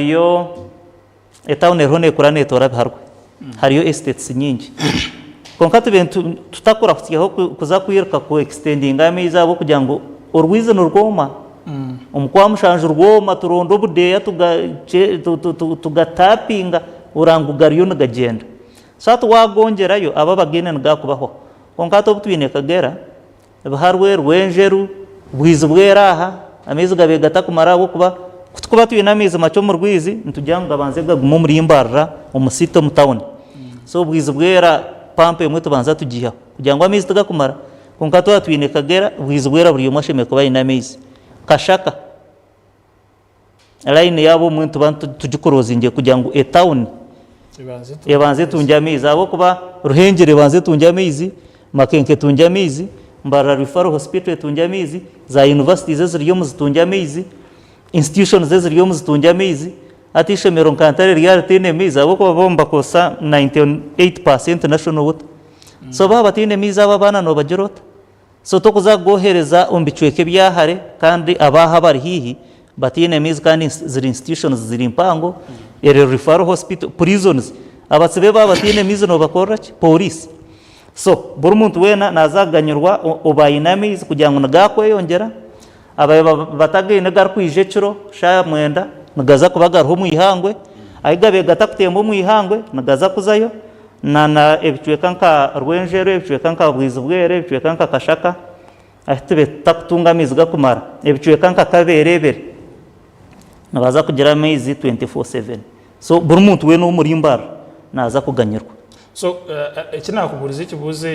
Hariyo etawuni eriho neekura neetoora biharwe, hariyo estates nyingi. Kwonka tube tutakurahutsyaho kuza kwiruka ku extendinga amaizi ahabw'okugira ngu orwizi nirwoma, omu Kwamushanju rwoma turonda obudeeya tugatapinga oreba ngu gariyo nigagyenda. So hati waagongyerayo abo abagaine nigakubahwaho. Kwonka hati obu twine Kagera, Biharwe, Rwenjeru, Bwizi bwera aha, amaizi gabaire gatakumara ahabw'okuba ku turikuba twine amaizi makye omu rwizi nitugira ngu gabanze gagume omuri Mbarara omu city omu town. So Bwizi bwera pampu emwe tubanza tugiihaho kugira ngu amaizi tigakumara kwonka twaba twine Kagera, Bwizi bwera buri omwe ashemereire kuba aine amaizi. Kashaka, line yaabo obumwe nituba tugikuroozingire kugira ngu etawuni ebanze etungye amaizi ahabw'okuba Ruhengeri ebanze etungye amaizi, Makenke etungye amaizi, Mbarara Referral Hospital etungye amaizi, za universities eziri omu zitungye amaizi, institutions eziri omu zitungye amaizi. Hati eishomero nka Ntare ryaba ritaine maizi ahabw'okuba bo nibakozesa 98% national water. So baaba bataine maizi abo abaana noobagira ota? So tokuza kugwohereza omu bicweka ebya hare kandi abaaho abari haihi bataine maizi kandi ziri institutions ziri mpango, eri referral hospital, prisons, abatsibe baaba bataine maizi nobakorera ki? Police. So buri muntu weena naaza kuganyirwa obu aine amaizi kugira ngu nigakweyongyera, ababaire batagaine garikwija ekiro shaaha mwenda nigaza kuba gariho omu ihangwe, ahu gabaire gatakutemba omu ihangwe nigaza kuzayo. Na na ebicweka nka Rwenjeru, ebicweka nka Bwizibwere, ebicweka nka Kashaka ahu tube tutakutunga amaizi gakumara, ebicweka nka Kabeerebere nibaza kugira amaizi 24/7. So buri muntu weena ow'omuri Mbarara naaza kuganyirwa. So eki naakubuurize ekibuuzo.